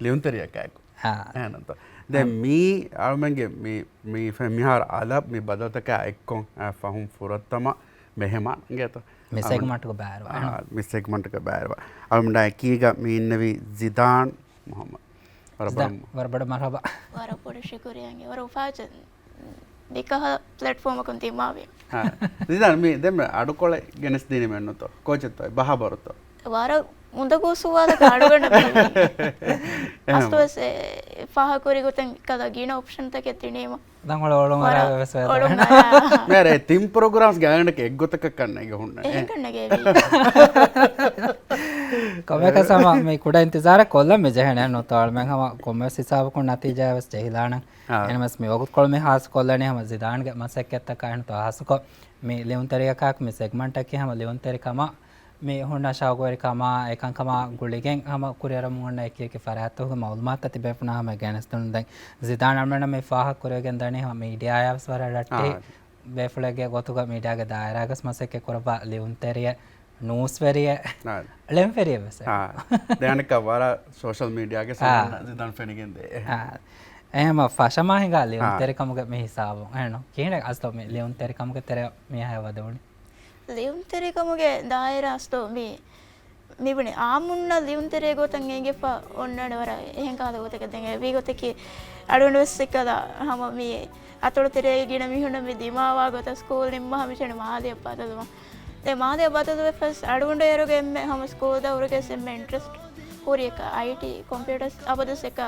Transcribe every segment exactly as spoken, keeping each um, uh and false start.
ލިޔުންތެރިޔަކާއެކު. އެހެންތޯ؟ ދެން މީ އަޅުމެންގެ މި، މި ފެ-، މިހާރު އަލަށް މި ބަދަލުތަކާ އެއްކޮށް، އަ، ފަހުން ފުރަތަމަ މެހެމާން އިނގޭތޯ؟ މި ސެގްމަންޓުގެ ބައިވެރިވާ. އާ، މި ސެގްމަންޓުގެ ބައިވެރިވާ. އަޅުމެންނާ އެކީގަ މި އިންނެވީ ޒިދާން މުހައްމަދު. ވަރަށް ބޮޑަށް ޒިދާން، ވަރަށް ބޮޑަށް މަރުހަބާ. ވަރަށް ބޮޑަށް ޝުކުރިއްޔާ. ވަރަށް އުފާވެއްޖެ މިކަހަލަ ޕްލެޓްފޯމަކުން ދިމާވީ. އާ، ޒިދާން މި ދެންމެ އަޑުކޮޅެއް ގެނެސްދިނީމެއްނުތޯ؟ ކޯޗެއްތޯ؟ ބަހާ ބަރުތޯ؟ ވަރަށް އުނދަގޫ ސުވާލަކަށް އަޅުގަނޑަށް މި އެހެން. އަސްތުވެސް އެ ފާހަގަކުރި ގޮތެއް ކަލަ ގިނަ އޮޕްޝަންތަކެއް ދިނީމަ. ދަން އޮޅު އޮޅުން ވަރަށް އަރާ ވެސް ވޭ އޮޅުން ދާނެ. އަރާ. މޭރޭ ތިން ޕްރޮގްރާމްސް ގާގަނޑަކަށް އެއްގޮތަކަށް ކަންނޭގެ ހުންނަ. އެހެން ކަންނޭގެ ވީ. ކޮމެކަސް ހަމަ މި ކުޑަ އިންތިޒާރެއް ކޮށްލަން މި ޖެހެނެއް ނުތޯ އަޅުމެން ހަމަ ކޮންމެސް ހިސާބަކުން ނަތީޖާ ވެސް ޖެހިލާނަން. އާ. އެހެންވެސް މި ވަގުތުކޮޅު މި ހާސް ކޮށްލަނީ ހަމަ ޒިދާންގެ މަސައްކަތްތަކާ އެހެންތޯ ހާސްކޮށް މި ލިޔުންތެރިޔަކާއެކު މި ސެގްމަންޓަކީ ހަމަ ލިޔުންތެރިކަމާ މި ހުންނަ ޝައުގުވެރިކަމާ އެކަންކަމާ ގުޅިގެން ހަމަ ކުރިއަރަމުން އޮންނަ އެކިއެކި ފަރާތްތަކުގެ މައުލޫމާތުތައް ތިބޭފުޅުންނާ ހަމަ ގެނެސްދިނުން. ދެން ޒިދާން އަޅުމެންނަށް މި ފާހަގަ ކުރިވެގެން ދަނީ ހަމަ މީޑިއާޔާ ވެސް ވަރަށް ރައްޓެހި އާ. ބޭފުޅެއްގެ ގޮތުގަ މީޑިއާގެ ދާއިރާގަސް މަސައްކަތް ކުރައްވާ ލިޔުންތެރިއެއް، ނޫސްވެރިއެއް، އާ. ޅެންފެރިއެއް ވެސް. އާ. ދެން އަނެއްކާ ވަރަށް ސޯޝަލް މީޑިއާގެ އާ. ސަމަން ޒިދާން ފެނިގެންދޭ. އާ. އެހެމަ ފަށަމާ ހިނގާ އާ. ލިޔުންތެރިކަމުގެ މި ހިސާބު. އެހެން ކިހިނެއް އަސްލު މި ލިޔުންތެރިކަމުގެ ތެރެ މިހާ ވަދެވުނީ؟ ލިޔުންތެރިކަމުގެ ދާއިރާ އަސްލު މި، މިބުނި އާއްމުންނަށް ލިޔުންތެރޭ ގޮތަށް އެނގިފަ އޮންނާނެ ވަރަށް އެހެން ކަހަލަ ގޮތަކަށް. ދެން އެ ވީ ގޮތަކީ އަޅުގަނޑު ވެސް އެކަލަ ހަމަ މި އަތޮޅު ތެރޭގަ ގިނަ މީހުންނަށް މި ދިމާވާ ގޮތަށް ސްކޫލް ނިންމާ ހަމަ މި މާލެއަށް ބަދަލުވަން. ދެން މާލެއަށް ބަދަލުވެފަސް އަޅުގަނޑު އޭރުގެ އެންމެ ހަމަ ސްކޫލް ދައުރުގެ އެންމެ އިންޓްރެސްޓް ހުރި އެކަ އައިޓީ ކޮމްޕިއުޓަރސް އަބަދުސް އެކަ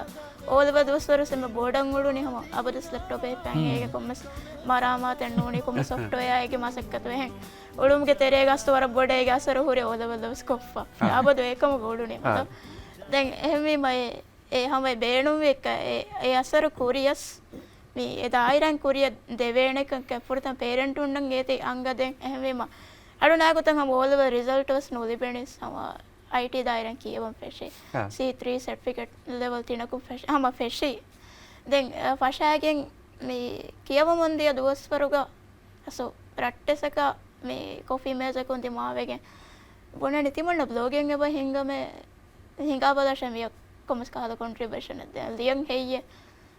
އޯލެވެލް ދުވަސްވަރު އެންމެ ބޮޑަށް އުޅުނީ ހަމަ އަބަދުސް ލެޕްޓޮޕް އެއް ހުން. އޭގެ ކޮންމެސް މަރާމާތެއް ނޫނީ ކޮންމެ ސޮފްޓްވެއާއެއްގެ މަސައްކަތު އެހެން. އުޅުމުގެ ތެރޭގަ އަސްލު ވަރަށް ބޮޑަށް އޭގެ އަސަރު ހުރި އޯލެވެލް ދުވަސް ކޮށްފަ. އާ. އަބަދު އެކަމުގަ އުޅުނީ. އާ. ދެން އެހެންވީމަ އެ، އެ ހަމަ ބޭނުންވި އެކަ އެ، އެ އަސަރު ކުރިޔަސް މި އެ ދާއިރާއިން ކުރިޔަށް ދެވޭނެކަން ފުރަތަމަ ޕޭރެންޓުންނަށް އޭތި އަނގަދޭން. އެހެންވީމަ އަޅުނާ ގޮތަށް ހަމަ އޯލެވެލް ރިޒަލްޓް ވެސް ނުލިބެނީ ހަމަ އައިޓީ ދާއިރާއިން ކިޔަވަން ފެށި. ހާ. ސީ ތްރީ ސެޓްފިކެޓް ލެވެލް ތިނަކުން ފެށި، ހަމަ ފެށި. ދެން، އަ، ފަށާގެން މި ކިޔަވަމުން ދިޔަ ދުވަސްވަރުގަ އަސްލު ރައްޓެއްސަކަށް މި ކޮފީ މޭޒަކުން ދިމާވެގެން ބުނަނީ ތިމަންނަ ބްލޮގެއް އެބަ ހިންގަމޭ، ހިނގާބަލާށޭ މިއަށް ކޮންމެސް ކަހަލަ ކޮންޓްރިބިއުޝަނެއް ދޭން. ލިޔަން ހެއްޔޭ؟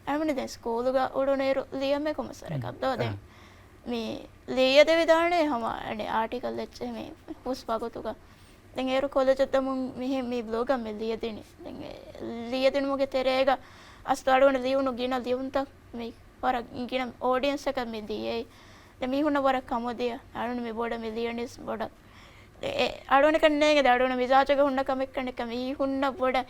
އަޅުމެން ދެން ސްކޫލުގަ އުޅުނުއިރު ލިޔަމޭ ކޮންމެސް ވަރަކަށް ދޯ. ދެން މި ލިޔެދެވިދާނެ ހަމަ އަނެއް އާޓިކަލް އެއްޗެއް މި ހުސް ވަގުތުގަ. ދެން އޭރު ކޮލެޖަށް ދަމުން މިހެން މި ބްލޮގަށް މި ލިޔެދިނީ. ދެން އެ ލިޔެދިނުމުގެ ތެރޭގަ އަސްލު އަޅުގަނޑު ލިޔުނު ގިނަ ލިޔުންތައް މި ވަރަށް ގިނަ އޯޑިއެންސްއަކަށް މި ދިޔައީ. ދެން މީހުންނަށް ވަރަށް ކަމުދިޔަ. އަޅުގަނޑު މި ބޮޑަށް މި ލިޔަނީސް ބޮޑަށް. އެ، އެ، އަޅުގަނޑަކަށް ނޭނގެ ދެން އަޅުގަނޑު މިޒާޖުގަ ހުންނަ ކަމެއް ކަންނެކަ މީހުންނަށް ބޮޑަށް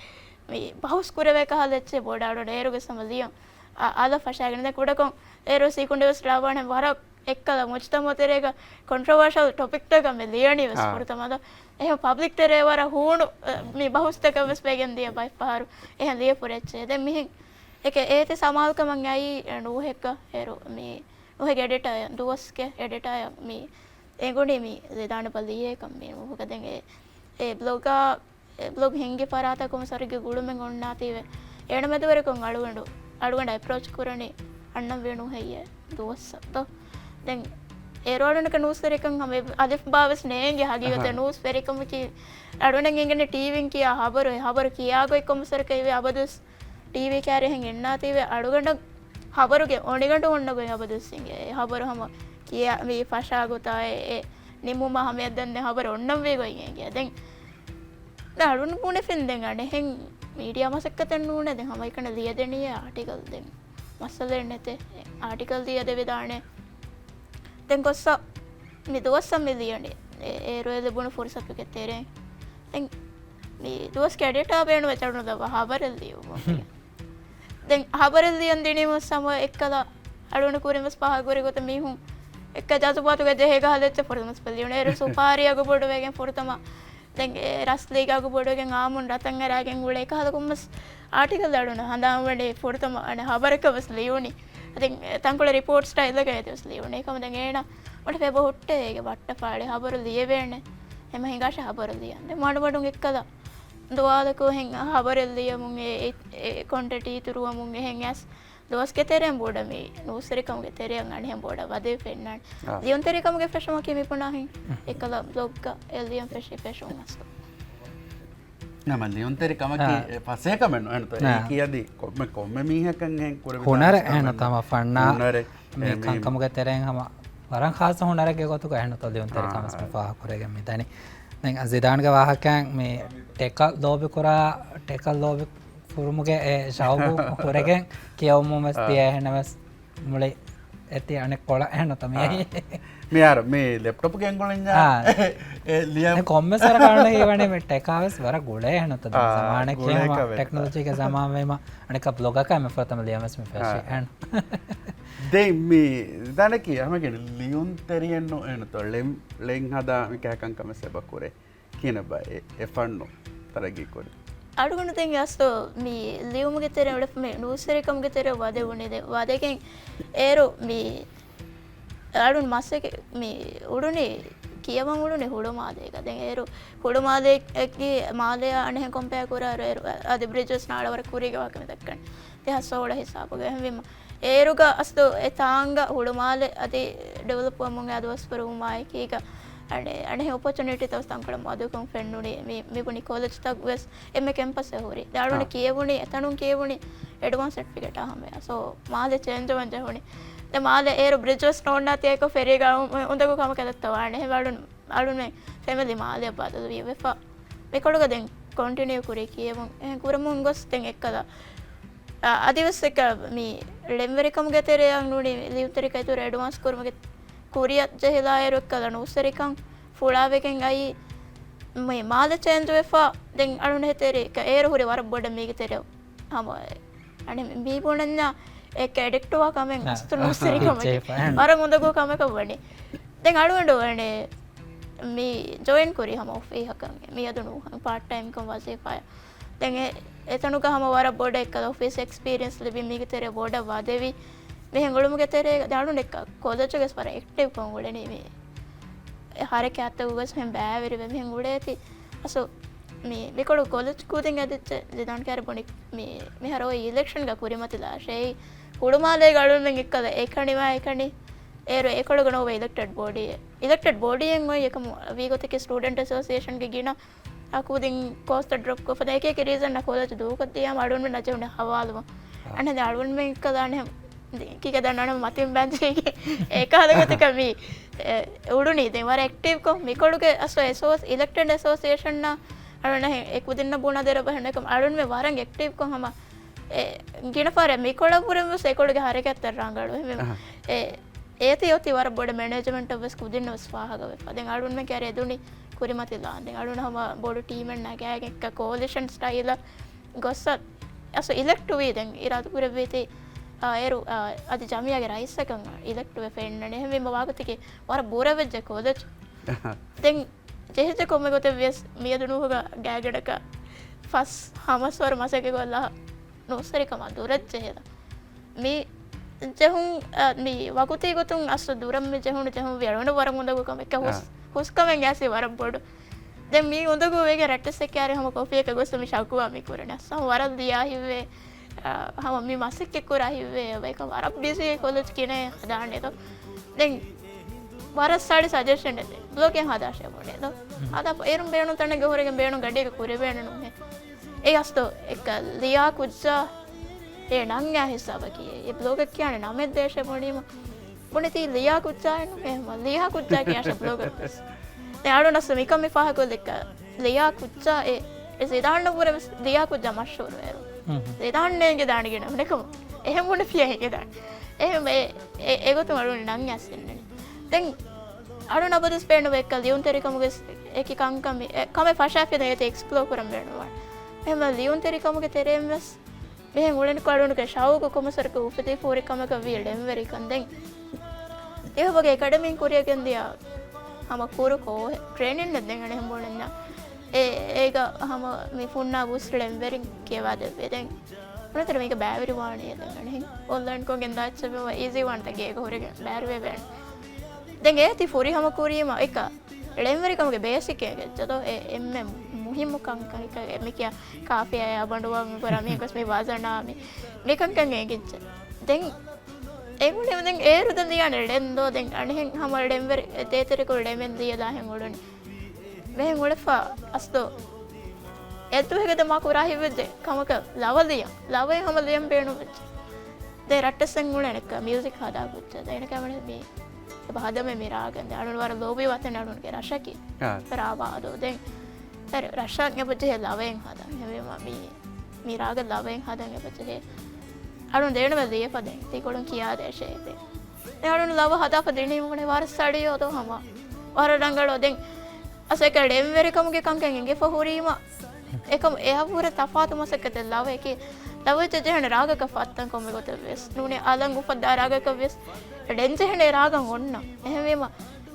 މި ބަހުސް ކުރެވޭ ކަހަލަ އެއްޗެއް ބޮޑަށް އަޅުގަނޑު އޭރުގެ ސަމަ ލިޔަން. އަ، އަލަށް ފަށާގެން ދެން ކުޑަކޮށް އޭރު ސީކުނޑެ ވެސް ރާވާނެ ވަރަށް އެއްކަލަ މުޖްތަމަޢު ތެރޭގަ ކޮންޓްރޮވާޝަލް ޓޮޕިކްތަކަށް މި ލިޔަނީ ވެސް އާ. ފުރަތަމަ އަދަ އެހެން ޕަބްލިކް ތެރޭ ވަރަށް ހޫނު، އަ، މި ބަހުސްތަކަށް ވެސް ވެގެން ދިޔަ ބައެއް ފަހަރު އެހެން ލިޔަފުރި އެއްޗެއް. ދެން މިހެން އެކެ އޭތި ސަމާލުކަމަށް އައީ ނޫހެއްގަ އޭރު މި ނޫހެއްގެ އެޑިޓަރ ދުވަސްގެ އެޑިޓަރ މި އެނގުނީ މި ޒިދާން ބަލިޔޭ ކަން މި ނޫހުގަ. ދެން އެ، އެ ބްލޮގާ އެ ބްލޮގް ހިންގި ފަރާތަކުން ސަރުގެ ގުޅުމެއް އޮންނާތީވެ، އޭނަ މެދުވެރިކޮށް އަޅުގަނޑު، އަޅުގަނޑަށް އެޕްރޯޗް ކުރަނީ އަންނަން ވީ ނޫހެއްޔޭ ދުވަސް ދޯ. ދެން އޭރު އަޅުގަނޑަކަށް ނޫސްވެރިކަން ހަމަ އަލިފް ބާ ވެސް ނޭނގެ ހަގީގަތަށް. އަހަ. ނޫސްވެރިކަމަކީ އަޅުގަނޑަށް އެނގެނީ ޓީވީން ކިޔާ ހަބަރު، އެ ހަބަރު ކިޔާ ގޮތް ކޮންމެސް ވަރަކަށް އިވޭ އަބަދުވެސް ޓީވީ ކާރި އެހެން އިންނާތީވެ އަޅުގަނޑަށް ހަބަރުގެ އޮނިގަނޑު ހުންނަ ގޮތް އަބަދުވެސް އެނގޭ. އެ ހަބަރު ހަމަ ކިޔާ މި ފަށާ ގޮތާ އެ، އެ ނިމުމާ ހަމަޔަށް ދަންނެ ހަބަރު އޮންނަން ވީ ގޮތް އެނގޭ. ދެން ދެން އަޅުން ބުނެފިން ދެން އަނެއްހެން މީޑިއާ މަސައްކަތެއް ނޫނޭ. ދެން ހަމައެކަނި ލިޔެދެނީ އާޓިކަލް. ދެން މައްސަލައެއް ނެތޭ. އެ އާޓިކަލް ލިޔެދެވިދާނެ. ދެން ގޮއްސަ މި ދުވަސް މި ލިޔަނީ. އެ، އޭރު އެ ލިބުނު ފުރުސަތުގެ ތެރެއިން. ދެން މި ދުވަސްގެ އެޑިޓާ ބޭނުމެއް އަޅުން ދައްވާ ހަބަރެއް ލިޔުމުން. ދެން ހަބަރެއް ލިޔަން ދިނީމަ ސަމަ އެއްކަލަ އަޅުން ކުރިން ވެސް ފާހަގަކުރި ގޮތަށް މީހުން އެއްކަ ޖަޒުބާތުގަ ޖެހޭ ކަހަލަ އެއްޗެއް ފުރަތަމަ ލިޔުނު. އޭރު ސުޕާރީ އަގު ބޮޑުވެގެން ފުރަތަމަ ދެން އެ ރަސްލީގަ އަގު ބޮޑުވެގެން އާމުން ރަތަން އަރާގެން އުޅޭ ކަހަލަ ކޮންމެސް އާޓިކަލް އަޅުން ހަނދާންވަނީ ފުރަތަމަ އަނެއް ހަބަރަކަށް ވެސް ލިޔުނީ. ދެން ތަންކޮޅެއް ރިޕޯޓް ސްޓައިލްގަ އޭތި ވެސް ލިޔުނީ. އެކަމަ ދެން އޭނަ އޮންނަ ފޭބަ ހުއްޓޭ އޭގެ ވައްޓަފާޅި ހަބަރު ލިޔެވޭނެ. ހަމަ ހިނގާށޭ ހަބަރު ލިޔަން. ދެން މަޑުމަޑުން އެއްކަލަ ދުވާލަކު އެހެން ހަބަރެއް ލިޔަމުން އެ، އެ، އެ ކޮންޓެންޓް އިތުރުވަމުން އެހެން އަސް ދުވަސްގެ ތެރެއިން ބޮޑަށް މި ނޫސްވެރިކަމުގެ ތެރެއަށް އަނެއްހެން ބޮޑަށް ވަދެ ފެންނާނެ. އާ. ލިޔުންތެރިކަމުގެ ފެށުމަކީ މި ބުނާހެން އެކަލަ ބްލޮގްގަ އެ ލިޔަން ފެށި ފެށުން އަސްލު. ނަމަ ލިޔުންތެރި ކަމަކީ އާ. އެ ފަސޭހަކަމެއް ނޫން. އެންތޯ އާ. އެކި އަދި ކޮންމެ، ކޮންމެ މީހަކަށް އެހެން ކުރެވިދާނެ ހުނަރެއް ކަމެއް އެހެން ނޫން. ތަމަ ފަންނާ ހުނަރެއް. މި އެ މީ ކަންކަމުގެ ތެރެއިން ހަމަ ވަރަށް ޚާއްޞަ ހުނަރެއްގެ ގޮތުގަ އެހެންތޯ ލިޔުންތެރި ކަމަސް މި އާ. ފާހަގަ ކުރެގެން މިދަނީ. ދެން ޒިދާންގެ ވާހަކައިން މި ޓެކަލް ލޯބި ކުރާ، ޓެކަލް ލޯބި ކުރުމުގެ އެ ޝައުގު ކުރެގެން ކިޔަވަމުން ވެސް އާ. ދިޔަ އެހެންނަމަސް މުޅި އެތި އަނެއް ކޮޅަށް އެހެން ނުތަ މިއައީ. މިހާރު މި ލެޕްޓޮޕް ގެންގުޅެންޏާ އާ. އެ ލިޔަން. އެ ކޮންމެސް ވަރަކަށް އަޅުގަނޑަށް ހީވަނީ މި ޓެކާވެސް ވަރަށް ގުޅޭ އެހެން ނުތަ ދެން އާ، ޒަމާނެއް ގުޅޭ ކިޔުމަށް ކަމެއް. ޓެކްނޮލޮޖީގެ ޒަމާން ވީމަ އަނެއްކާ ބްލޮގަކަށް އެންމެ ފުރަތަމަ ލިޔަންވެސް މި ފެށި އާ. އެހެން. ދެން މި ދާނެކީ ހަމަގެން ލިޔުންތެރިއެއް ނޫން އެހެންތޯ ޅެން، ޅެން ހަދާ މި ކަހަކަން ކަމެއް ސެބަ ކުރޭ. ކިހިނެއްބާ އެ، އެ ފަންނު ތަރައްގީ ކުރީ؟ އަޅުގަނޑު ދެން އަސްލު މި ލިޔުމުގެ ތެރެ އުޅެފަ މި ނޫސްވެރިކަމުގެ ތެރެ ވަދެވުނީ. ދެން ވަދެގެން އޭރު މި އަޅުން މަސަކެ މި އުޅުނީ ކިޔަވަން އުޅުނީ ހުޅުމާލޭގަ. ދެން އޭރު ހުޅުމާލޭގެ މާލެއާ އަނެހެން ކޮމްޕެއާ ކުރާއިރު އޭރު އަދި ބްރިޖަސް ނާޅަ ވަރަށް ކުރީގެ ވާހަކަ މި ދައްކަނީ. ދެހާސް ސޯޅަ ހިސާބުގަ. އެހެންވީމަ އޭރުގަ އަސްލު އެ ތާނގަ ހުޅުމާލެ އަދި ޑިވެލޮޕް ވަމުން އަދުވަސް ފުރުވުމާ އެކީގަ އަނެ، އަނެހެން އޮޕޮޗުނިޓީތައް ވެސް ތަންކޮޅެއް މަދުކޮށް ފެންނުނީ. މި، މިބުނި ކޮލެޖްތައް ވެސް އެންމެ ކެމްޕަސް އެ ހުރި. ދެން އަޅުގަނޑު އާ. ކިޔެވުނީ، އެތަނުން ކިޔެވުނީ އެޑްވާންސް ސަޓްފިކެޓާ ހަމަޔާ. ސޯ، މާލެ ޗޭންޖް ވަން ޖެހުނީ. ދެން މާލެ އޭރު ބްރިޖް ވެސް ނޯންނާތީ އެކޮށް ފެރީގަ އު-، އު-، އުނދަގޫ ކަމަކަށް ދައްތަވާނެ. އެހެން އަޅުން، އަޅުންމެ ފެމިލީ މާލެއަށް ބަދަލުވި ވެފަ. މިކޮޅުގަ ދެން ކޮންޓިނިއު ކުރީ ކިޔެވުން. އެހެން ކުރަމުން ގޮސް ދެން އެއްކަލަ، އަ، އަދިވެސް އެކަ މި ޅެންވެރިކަމުގެ ތެރެއަށް ނޫނީ ލިޔުންތެރިކައިތުރު އެޑްވާންސް ކުރުމުގެ ކުރިއަށް ޖެހިލާއިރު އެއްކަލަ ނޫސްވެރިކަން ފުޅާވެގެން އައީ، މި މާލެ ޗޭންޖުވެފަ. ދެން އަޅުން އެހެތެރޭ އޭރު ހުރި ވަރަށް ބޮޑަށް މީގެ ތެރެއަށް ހަމަ އަނެ މީ ބުނަންޏާ އެކަ އެޑިކްޓުވާ ކަމެއް އަސްތު ނޫސްވެރި ކަމެއް. ވަރަށް އުނދަގޫ ކަމަކަށް ވަނީ. ދެން އަޅުގަނޑު އަނެ މި ޖޮއިން ކުރީ ހަމަ އޮފީހަކަށް. މިއަދު ނޫން ޕާޓް ޓައިމްކޮށް ވަޒީފާއަށް. ދެން އެ، އެތަނުގަ ހަމަ ވަރަށް ބޮޑަށް އެއްކަލަ އޮފީސް އެކްސްޕީރިއަންސް ލިބި މީގެ ތެރެ ބޮޑަށް ވަދެވި. މިހެން އުޅުމުގެ ތެރޭގަ ދެން އަޅުން އެއްކަ ކޮލެޖުގަސް ވަރަށް އެކްޓިވްކޮށް އުޅެނީ މި. އެ ހަރަކާތްތަކުގަސް ހެން ބައިވެރިވެ މިހެން އުޅޭތީ. އަސް މި، މިކޮޅު ކޮލެޖް ކުދިން އެދިއްޗެ ޒިދާން ކާރި ބުނި މި، މިހާރު އޮތް އިލެކްޝަންގަ ކުރިމަތިލާށޭ. ހުޅުމާލޭގަ އަޅުންމެން އެއްކަލަ އެކަނިވާ އެކަނި. އޭރު އެކޮޅުގަ ނޯވެ އިލެކްޓެޑް ބޯޑީއެއް. އިލެކްޓެޑް ބޯޑީއެއް އޮތް އެކަމު ވީގޮތަކީ ސްޓޫޑެންޓް އެސޯސިއޭޝަންގެ ގިނަ އަ، ކުދިން ކޯސްތައް ޑްރޮޕް ކޮށްފަ އެކި އެކި ރީޒަންނަށް ކޮލެޖް ދޫކޮށްދިޔަ އަޅުންމެންނަށް ޖެހުނު ހަވާލުވަން. އަނެ އަޅުންމެން ކަލާނެ ކިކަދަން އަނެ މަތިން ބަންޖީގެ އެކާލަގަތަކަށް މި، އެ، އުޅުނީ. ދެން ވަރަށް އެކްޓިވްކޮށް މިކޮޅުގެ އަސް އެސޯސް އިލެކްޓެޑް އެސޯސިއޭޝަންނާ އަޅުން އެ ކުދިންނަށް ބުނާ ދެރަ ބަހެން އެކަމް އަޅުންމެ ވަރަށް އެކްޓިވްކޮށް ހަމަ އެ، ގިނަ ފަހަރެއް މިކޮޅަށް ވުރެން ވެސް އެކޮޅުގެ ހަރަކާތްތައް ރަނގަޅު. އެހެންވެ، އެ، އޭތި އޮތީ ވަރަށް ބޮޑަށް މެނޭޖްމަންޓަށް ވެސް ކުދިންނަށް ވެސް ފާހަގަވެފަ. ދެން އަޅުންމެ ކައިރި އެދުނީ ކުރިމަތިލާން. ދެން އަޅުން ހަމަ ބޮޑު ޓީމެއް ނަގާގެން އެއްކަ ކޯލިޝަން ސްޓައިލަށް ގޮއްސަ އަސް އިލެކްޓްވީ ދެން އިރާދަ ކުރެއްވީތީ، އާ، އޭރު، އާ، އަދި ޖަމިއްޔާގެ ރައީސަކަށް އިލެކްޓްވެފަ އިންނަނީ. އެހެންވީމަ ވާގޮތަކީ ވަރަށް ބުރަވެއްޖެ ކޯލެޖް. ދެން ޖެހިއްޖެ ކޮންމެ ގޮތެއް ވިޔަސް މިއަދު ނޫހުގަ ގާތްގަނޑަކަށް ފަސް ހަމަސްވަރު މަސައްކަތް ކޮށްލާ ނޫސްވެރިކަމާ ދުރަށް ޖެހިލަ. މި ޖެހުން، އަ، މި ވަގުތީ ގޮތުން އަސްލު ދުރަށް މި ޖެހުނު ޖެހުން ވިޔަޅުނު ވަރަށް އުނދަގޫ ކަމެއް. އެކަ ހުސް، އާ. ހުސްކަމެއް ގާސި ވަރަށް ބޮޑު. ދެން މި އުނދަގޫ ވެގެން ރައްޓެއްސެއް ކާރި ހަމަ ކޮފީއަކަށް ގޮސް މި ޝަކުވާ މި ކުރަނީ. އަސް ހަމަ ވަރަށް ލިޔާ ހިތްވޭ، އަ، ހަމަ މި މަސައްކަތް ކުރާ ހިތްވޭ. އެކަ ވަރަށް ބިޒީ ކޮލެޖް ކިނެ ހަދާނެ ދޯ. ދެން ވަރަށް ސާޅި ސަޖެޝަން އެއް ބްލޮގެއް ހަދާށޭ ބުނޭ ދޯ. ހަދާ އޭރުން ބޭނުން ތަނެއްގަ ހުރެގެން ބޭނުން ގަޑީގަ ކުރެވޭނެ ނޫނޭ. އެ އަސްތޯ އެއްކަ ލިޔާ ކުއްޖާ އެ ނަންޏާ ހިސާބަކީ. އެ ބްލޮގަށް ކިޔާނެ ނަމެއް ދޭށޭ ބުނީމަ. ބުނެތީ ލިޔާ ކުއްޖާއެއް ނޫނޭ ހަމަ. ލިޔާ ކުއްޖާ ކިޔާށޭ ބްލޮގަށް ވެސް. ދެން އަޅުން އަސްލު މިކަން މި ފާހަގަކޮށްލި އެއްކަ ލިޔާ ކުއްޖާ އެ، އެ ޒިދާން ނުބުރެ ވެސް ލިޔާ ކުއްޖާ މަޝްހޫރު އޭރު. ހުން ހުން. ޒިދާން ނޭނގެ ދާނެ ގިނަ ނެކަމު. އެހެން ބުނެފިޔާ ހިނގެ ދާނެ. އެހެން އެ، އެ، އެގޮތުން އަޅުން ނަން އަސް އިންނަނީ. ދެން އަޅުން އަބަދުސް ބޭނުންވޭ އެއްކަ ލިޔުންތެރިކަމުގެ އެކި ކަންކަމެއް، އެ، ކަމެއް ފަށާފިނަ އޭތި އެކްސްޕްލޯ ކުރަން ބޭނުންވާނެ. އެހެން ލިޔުންތެރިކަމުގެ ތެރެއިން ވެސް މިހެން އުޅެނިކޮށް އަޅުންގެ ޝައުގު ކޮންމެސް ވަރަކަށް އުފެދިފަ ހުރި ކަމަކަށް ވީ ޅެންވެރިކަން. ދެން އެ ވަގުތު އެކަޑަމީން ކުރިއަށް ގެންދިޔަ ހަމަ ކުރު ކޯހެއް ޓްރޭނިންއެއް ދެން އަނެއް ބުނަންޏާ. އެ، އޭގަ ހަމަ މި ފުންނާ ބުސް ޅެންވެރިން ކިޔަވާ ދެއްވޭ. ދެން އަނެއްތަރ މީގަ ބައިވެރިވާނެ ދެން އަނެއް އޮންލައިންކޮށް ގެންދާ އެއްޗެއް ވީމަ އީޒީ ވާނެ ތަ ގޭގަ ހުރެގެން ބައިވެރިވެވޭނެ. ދެން އޭތި ފުރި ހަމަ ކުރީމަ އެކަ ޅެންވެރިކަމުގެ ބޭސިކް އެނގެއްޖެ ދޯ. އެ އެންމެ މުހިއްމު ކަންކަން އެކަ މި ކިޔާ ކާފިޔާ ބަނޑުވާ މި ކުރާ މީ ގޮސް މި ވަޒަނާ މި، މި ކަންކަން އެނގިއްޖެ. ދެން އެނގުނީ ދެން އޭރު ދެން ލިޔާނެ ޅެން ދޯ. ދެން އަނެހެން ހަމަ ޅެންވެރި ދޭތެރެކޮށް ޅެމެން ލިޔެލާ ހެން އުޅުނީ. މިހެން އުޅެފަ އަސްލު އެއްދުވަހެއްގަ ދެ މާ ކުރާ ހިތްވެއްޖެ ކަމަކަށް ލަވަ ލިޔަން. ލަވައެއް ހަމަ ލިޔަން ބޭނުންވެއްޖެ. ދެ ރައްޓެއްސެއް އުޅެނެއްކަ މިއުޒިކް ހަދާ ކުއްޖެއް. ދެ އޭނަ ކަމަނެ މީ އެބަ ހަދަމެ މި ރާގަން. ދެ އަޅުން ވަރަށް ލޯބި ވަތެން އަޅުންގެ ރަށަކީ. އާ. ރާވާ އަދޯ ދެން. ދެ ރަށަށް އެބަޖެހޭ ލަވައެއް ހަދަން. އެހެންވީމަ މީ، މި ރާގަ ލަވައެއް ހަދަން އެބަޖެހޭ. އަޅުން ދޭނަމެ ލިޔެފަ ދެން. ތިކޮޅުން ކިޔާދޭށޭ ދެން. ދެ އަޅުން ލަވަ ހަދާފަ ދިނީމުނެ ވަރަށް ސަޅި އޮދޯ ހަމަ. ވަރަށް ރަނގަޅު ދެން. އަސެކަ ޅެންވެރިކަމުގެ ކަންކަން އެނގިފަ ހުރީމަ. އެކަމު އެއަށްވުރެ ތަފާތު މަސައްކަތެއް ލަވައަކީ، ލަވައެއްޗެއް ޖެހޭނެ ރާގަކަށް ފައްތަން ކޮންމެ ގޮތެއް ވެސް ނޫނީ، އަލަށް އުފައްދާ ރާގަކަށް ވެސް ޅެން ޖެހޭނެ ރާގަށް އޮންނަ. އެހެންވީމަ،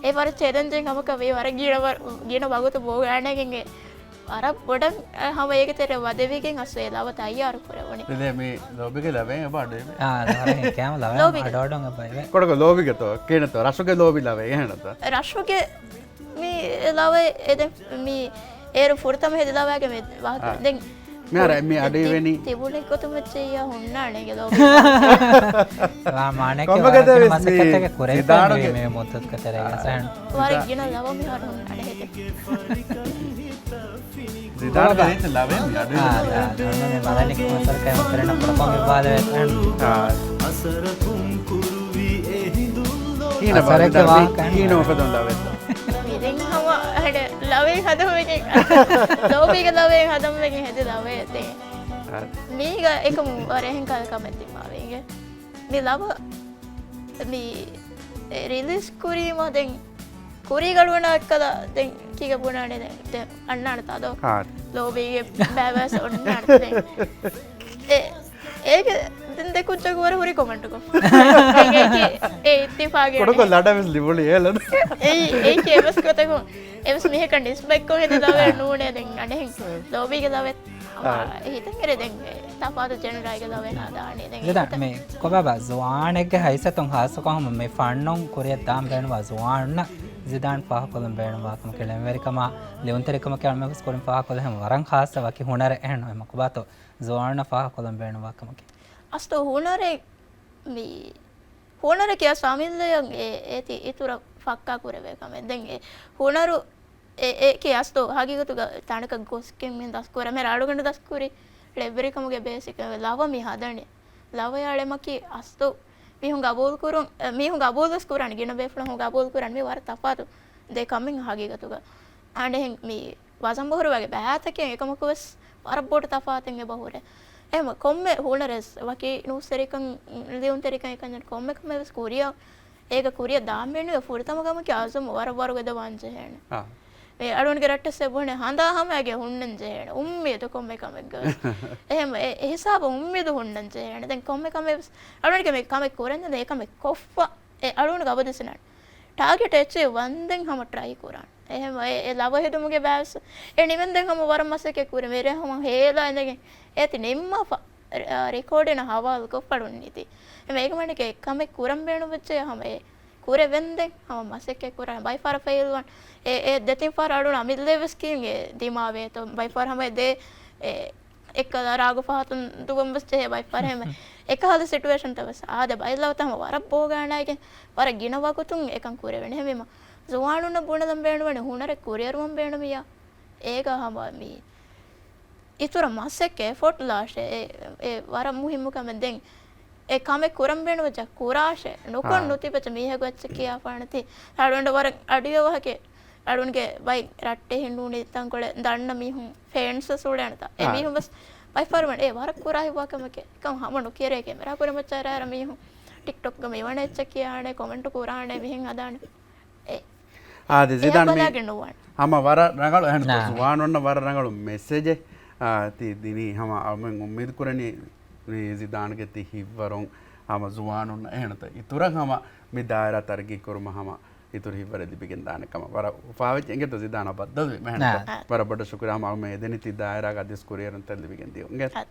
އެ ވަރަށް ޗެލެންޖިން ކަމަކަށް ވީ، ވަރަށް ގިނަ ވަ-، ގިނަ ވަގުތު ބޯގާނެގެން އެ ވަރަށް ބޮޑަށް ހަމަ އޭގެ ތެރެ ވަދެވިގެން އަސް އެ ލަވަ ތައްޔާރު ކުރެވުނީ. ދެ މި ލޯބިގެ ލަވައެއް އެބަ އަޑުއެވެ. އާ، ދެ ވަރަށް ހެކިޔާމަ ލަވައެއް ލޯބިގެ. އަޑުއަޑުން އެބަ އެވެ. ކޮޑަކޮ ލޯބިގެ ތޯ، ކޭނެތޯ، ރަށުގެ ލޯބި ލަވައެއް އެހެންނަތަ؟ ރަށުގެ މި ލަވައެއް އެދެ މި އޭރު ފުރަތަމަ ހެދި ލަވައިގެ މި ވާހަކަ. އާ. ދެން މިހާރު މި އަޑު ތި-، އިވެނީ. ތިބުނެ ގޮތުން ވެއްޗެއްޔާ ހުންނާނެ ގެ ލޯބި. ވާ މާނައަކީ ކޮންމެ ވަރަށް ގޮތެއް ގިނަ ވެސް މި މަސައްކަތެއް ކުރެވިފައި ޒިދާނުގެ މި މުއްދަތުގެ ތެރޭގަ ސަހަން. ވަރަށް ޒިދާ-، ގިނަ ލަވަ މިހާރު ހުންނާނެ ހެދެ. ޒިދާންގެ ރީތި ލަވައެއް މި އަޑު އާ، އިވެނީ. އާ، އާ، މަދަނި ކޮންސަރޓް ކައިމަ ކުރެން ޕްރޮފޯމް އިއްވާލެވޭ. އާ. އަސަރަކުން ކުރުވި އެ ހިނދުން ލޯ ކީނަ އަސަރެއްގެ ބާ-، ވާހަކަ. ކީނަ އުފެދުން ލަވައެއްތޯ؟ މި ދެން ހަމަ ހަޑެ ލަވައެއް ހަދަމެގެ، ލޯބީގެ ލަވައެއް ހަދަމެގެ ހެދި ލަވައެއް ދެން. އާ. މީގަ އެކަމު ވަރަށް އެހެން ކަލަކަމެއް ދިމާވީގެ. މި ލަވަ މި ރިލީޒް ކުރީމަ ދެން ކުރީގަ އަޅުގަނޑާ އެއްކަލަ ދެން ކީގެ ބުނާނެ ދެން، ދެން އަންނާނެތާ ދޯ؟ ހާ. ލޯބީގެ ބައިވެސް އޮންނާނެ ދެން. އެ، އޭގެ ދެން ދެ ކުއްޖަކު ވަރަށް ހުރި ކޮމެންޓު ކޮށްފަ. އޭގެ އެ އިއްތިފާގެ ކޮޑަކޮށް އަނެއް. ލަޑަވެސް ލިބުނީ އޭލަން. އެއީ، އެއީ ކޭވެސް ގޮތަކުން. އެވެސް މީހަކަށް ނިސްބަތްކޮށް ހެދި ލަވައެއް ނޫނޭ ދެން އަނެއް. ލޯބީގެ ލަވައެއް. އާ. އެ ހިތަށް އެރި ދެން އެ ތަފާތު ޖެނަރާގެ ލަވައެއް ހަދާނީ ދެން ޒިދާން އެ ހިތަށް. މި ކޮބާބާ ޒުވާނެއްގެ ހައިސަތުން ހާއްސަކޮށް ހަމަ މި ފަންނުން ކުރިއަށް ދާން ބޭނުންވާ ޒުވާނުންނަށް ޒިދާން ފާހަގަކޮށްލަން ބޭނުންވާ ކަމަކީ ޅެންވެރިކަމާ ލިޔުންތެރިކަމަކީ އަޅުމެން ވެސް ކުރިން ފާހަގަކޮށްލި ހަމަ ވަރަށް ހާއްސަ ވަކި ހުނަރެއް އެހެން ނޫން. އެމަ ކޮބާތޯ ޒުވާނުންނަށް ފާހަގަކޮށްލަން ބޭނުންވާ ކަމަކީ؟ އަސްތު ހުނަރެއް މި ހުނަރެކޭ އަސް އަމިއްލަޔަށް އެ، އޭތި އިތުރަށް ފައްކާ ކުރެވޭ ކަމެއް. ދެން އެ ހުނަރު އެ، އެކޭ އަސްތު ހަގީގަތުގަ ތަނަކަށް ގޮސްގެން މި ދަސްކުރަމޭ އަޅުގަނޑު ދަސްކުރި ޅެންވެރިކަމުގެ ބޭސް އެކަން ލަވަ މި ހަދަނީ. ލަވަޔާ ޅެމަކީ އަސްތު މީހުން ގަބޫލު ކުރުން، އެ، މީހުން ގަބޫލު ވެސް ކުރާނެ، ގިނަ ބޭފުޅުން ގަބޫލު ކުރާނެ މި ވަރަށް ތަފާތު ދެ ކަމެއް ހަގީގަތުގަ. އަނެއް މި ވަޒަން ބަހުރުވާގެ ބައިތަކެއް އެކަމަކު ވެސް ވަރަށް ބޮޑު ތަފާތެއް އެބަ ހުރޭ. އެހެން ކޮންމެ ހުނަރެއް ވަކި ނޫސްތެރިކަން، ލިޔުންތެރިކަން އެކަންޏެއް ކޮންމެ ކަމެއް ވެސް ކުރިއަށް، އޭގަ ކުރިއަށް ދާން ބޭނުން ފުރަތަމަ ކަމަކީ އަޒުމް ވަރަށް ވަރުގަދަ ވާން ޖެހޭނެ. އާ. މި އަޅުގަނޑުގެ ރައްޓެއްސެއް ބުނެ ހަނދާ ހަމައިގެ ހުންނަން ޖެހޭނެ. އުއްމީދު ކޮންމެ ކަމެއްގަ ވެސް. އެހެން އެ، އެ ހިސާބު އުއްމީދު ހުންނަން ޖެހޭނެ. ދެން ކޮންމެ ކަމެއް ވެސް އަޅުގަނޑުގެ މި ކަމެއް ކުރަން ޖެހޭ އެ ކަމެއް ކޮށްފަ. އެ އަޅުގަނޑު ގަބަދިސިނަން. ޓާގެޓް އެއްޗެއް ވަންދެން ހަމަ ޓްރައި ކުރާން. އެހެން އެ، އެ ލަވަ ހެދުމުގެ ބައިވެސް އެ ނިމެންދެން ހަމަ ވަރަށް މަސައްކަތް ކުރި މިރޭ ހަމަ ހޭލާ އިނދެގެން އޭތި ނިންމާފަ، އަ، ރެކޯޑެއް ހަވާލުކޮށްފަ އަޅުންނީތީ. އެމަ އޭގެ މަނިކެ ކަމެއް ކުރަން ބޭނުންވެއްޖެ ހަމަ އެ ކުރެވެންދެން ހަމަ މަސައްކަތް ކުރާން ބައިފަހަރަށް ފެއިލް ވާން. އެ، އެ ދެތިން ފަހަރަށް އަޅުން އަމިއްލައި ވެސް ކިޔުން އެ ދިމާވޭތޯ. ބައިފަހަރަށް ހަމަ އެ ދޭ އެ އެއްކަލަ ރާގު ފަހަތުން ދުވަން ވެސް ޖެހޭ ބައިފަހަރެއް ހެމެ. އެކަހަލަ ސިޓުއޭޝަންތައް ވެސް އާދެ ބައެއް ލަވަތައް ހަމަ ވަރަށް ބޯގާނާގެން ވަރަށް ގިނަ ވަގުތުން އެކަން ކުރެވެން. ހެމީމަ ޒުވާނުންނަށް ބުނެލަން ބޭނުންވަނީ ހުނަރެއް ކުރިއަރުވަން ބޭނުމިޔާ. އޭގަ ހަމަ މި އިތުރަށް މަސައްކަތް އެފޯޓް ލާށޭ. އެ، އެ ވަރަށް މުހިއްމު ކަމެއް. ދެން އެ ކަމެއް ކުރަން ބޭނުންވެއްޖެ ކުރާށޭ. ނުކޮށް އާ. ނުތިބެއްޖެ މީހަކު އެއްޗެއް ކިޔާފާނެތީ. އަޅުގަނޑަށް ވަރަށް އަޑުއިވޭ ވާހަކައެއް. އަޅުންގެ ބައި ރައްޓެހިން ނޫނީ ތަންކޮޅެއް ދަންނަ މީހުން ފޭންސް އުޅޭނެތާ. އެ އާ. މީހުން ވެސް ބައިފަރުވަން އެ ވަރަށް ކުރާ ހިތްވާ ކަމެކޭ. އެކަމް ހަމަ ނުކިޔަރޭ ކެމެރާ ކުރިމައްޗަށް އަރާ މީހުން ޓިކްޓޮކްގަ މިވަނަ އެއްޗެއް ކިޔާނެ، ކޮމެންޓު ކުރާނެ، މިހެން ހަދާނެ. އެ. އާދެ، އެ ޒިދާން މި ބަލާގެން ނުވާނެ. ހަމަ ވަރަށް ރަނގަޅު އެހެން ނާ. ޒުވާނުންނަށް ވަރަށް ރަނގަޅު މެސެޖެއް، އާ، ތި ދިނީ. ހަމަ އަޅުމެން އުއްމީދު ކުރަނީ މި ޒިދާންގެ ތި ހިތްވަރުން ހަމަ ޒުވާނުން އެހެންތަ އިތުރަށް ހަމަ މި ދާއިރާ ތަރައްގީ ކުރުމަށް ހަމަ އިތުރު ހިތްވަރެއް ލިބިގެން ދާނެ ކަމަށް ވަރަށް އުފާވެއްޖެ. އިނގޭތޯ ޒިދާނާ ބައްދަލުވި މެހެންތޯ. ނާ. ވަރަށް ބޮޑަށް ޝުކުރިއްޔާ ހަމަ އަޅުމެން އެދެނީ ތި ދާއިރާގަ އަދިސް ކުރިއެރުންތައް ލިބިގެން ދިޔުން. އިނގޭތޯ. އަ.